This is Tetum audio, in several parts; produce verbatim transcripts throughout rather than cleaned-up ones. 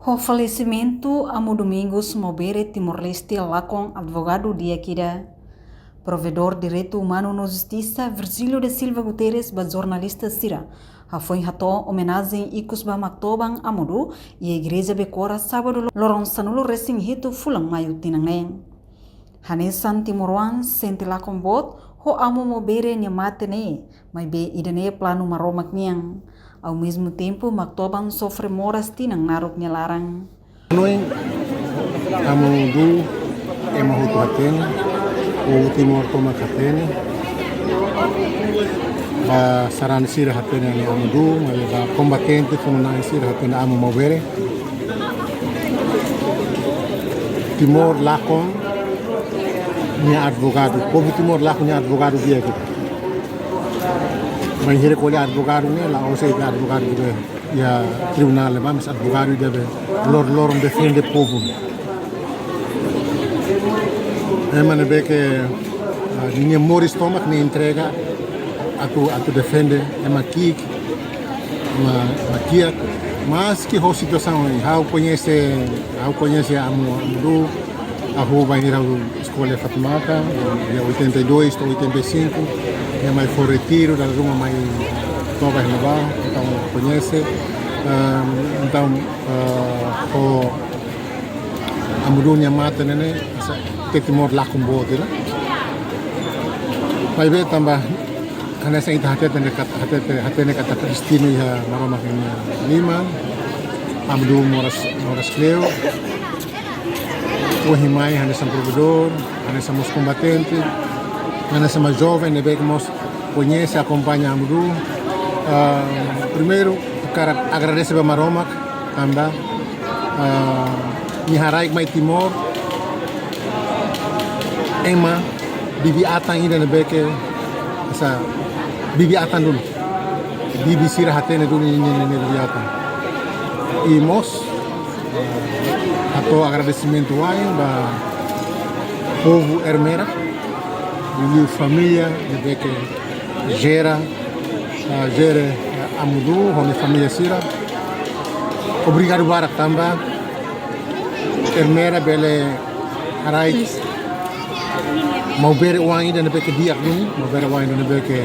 Ho falesimentu Amu Domingos, maubere Timor-Leste lakon advogadu di'ak ida. Provedór Direitu Umanu no Justisa, Virgílio da Silva Guterres, ba jornalista sira, hafoin hato'o omenajen ikus ba Maktoban Amu Du iha Igreja Bekora, sábadu, loron sanulu-resin-hitu fulan Maiu tinan ne'e. Hanesan timoroan sente lakon boot ho Amu maubere nia mate ne'e, maibé ida-ne'e planu Maromak nian. Ao mesmo tempo, Maktoban sofre moras tinan naruk nia laran. Hanoin, Amu Du ema hotu hatene, povu Timor tomak hatene. Ba sarani sira hatene Amu Du, maibé ba kombatente, funu-na'in sira hatene Amu maubere. Timor lakon nia advogadu. Povu Timor lakon nia advogadu di'ak ida. Bainhira ko'alia advogadu ne'e, la'ós de'it advogadu ida iha tribunál ne'ebá, mas advogadu ida be lor-, loron defende povu. Ema ne'ebé ke, ah, ninia moris tomak nia entrega atu, atu defende ema ki'ik, ema, ema kiak. Maski ho situasaun ne'e, ha'u koñese, ha'u koñese Amu, Amu Du, ha'u bainhira ha'u eskola Fatumaca, iha oitenta e dois to'o oitenta e cinco, nia mai fó retiru, dala ruma mai toba iha ne'ebá, entaun koñese, ehm, entaun, eh, ho Amu Du nia mate ne'e, sa-, iha Timor lakon boot ida. Maibé tanba hanesan ita hatete ne'e kat-, hatete, hatene katak destinu iha Maromak nia liman, Amu Du moras, moras kleur. Ohin mai hanesan provedór, hanesan mós kombatente, hanesan mós joven ne'ebé ke mós koñese, akompaña Amu Du. Ah, primeiru, hakarak agradese ba Maromak, tanba, ah, nia haraik mai Timor, ema bibi-atan ida ne'ebé ke, hanesan, bibi-atan duni. Bibi sira hatene duni nia, nia, nia bibi-atan. I mós, hato'o agradesimentu wa'in ba povu Ermera, liuliu família ne'ebé ke jere, ah, jere, ah, Amu Du, ho nia família sira. Obrigadu barak tanba Ermera bele haraik maubere-oan ida ne'ebé ke di'ak duni, maubere-oan ida ne'ebé ke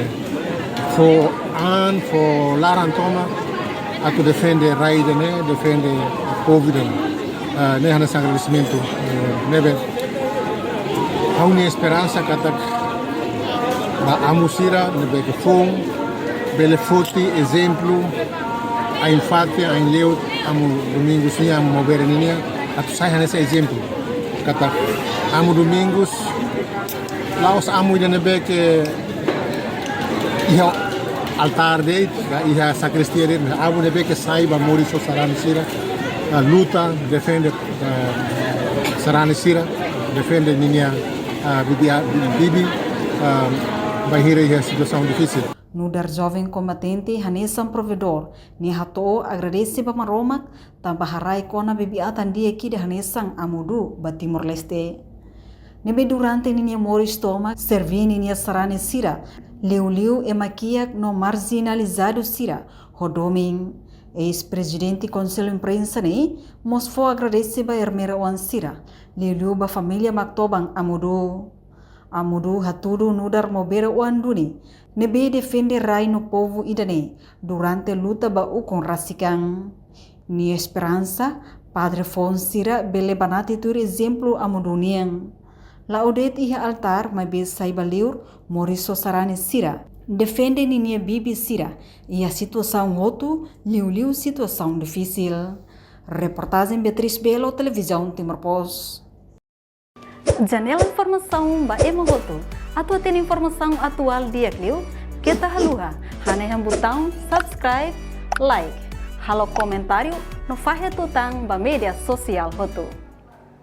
fó an, fó laran tomak, atu defende rai ida-ne'e, defende povu ida-ne'e. Ah, ne'e hanesan agradesimentu, eh, ne'ebé ha'u-nia esperansa katak ba Amu sira ne'ebé ke foun, bele foti ezemplu, ain-fatin, ain-lewat, Amu Domingos nian, Amu maubere ninian, atu sai hanesan ezemplu. Katak Amu Domingos, la'ós Amu ida ne'ebé ke iha altár de'it, ka iha sakristia de'it, Amu ne'ebé ke sai ba moris ho sarani sira, ah, luta, defende, ah, sarani sira, defende ninia, ah, bibi, ah, bibi, ah, bainhira iha situasaun difisil. Nu'udar joven kombatente hanesan provedór, nia hato'o agradese ba Maromak, tanba haraik ona bibi-atan di'ak ida hanesan Amu Du ba Timor-Leste. Ne'ebé durante ninia moris tomak, serví ninia sarani sira, liuliu ema kiak no marjinalizadu sira, ho domin. Eis-prezidente Konsellu Imprensa ne'e mós fó agradese ba Ermera-oan sira, liuliu ba família Maktoban Amu Du. Amu Du hatudu nu'udar maubere-oan duni, ne'ebé defende rai no povu ida-ne'e durante luta ba ukun rasik an. Nia esperansa, padre foun sira bele banati tuir ezemplu Amu Du nian. La'o de'it iha altár, maibé sai ba liur, moris ho sarani sira, defende ninia bibi sira iha situasaun hotu, liuliu situasaun difisil. Reportajen Beatriz Belo, Televizaun Timor Post. Janela informasaun ba ema hotu. Atu hatene informasaun atuál di'ak liu, keta haluha hanehan butaun subscribe, like, halo komentáriu no fahe tutan ba média sosiál hotu.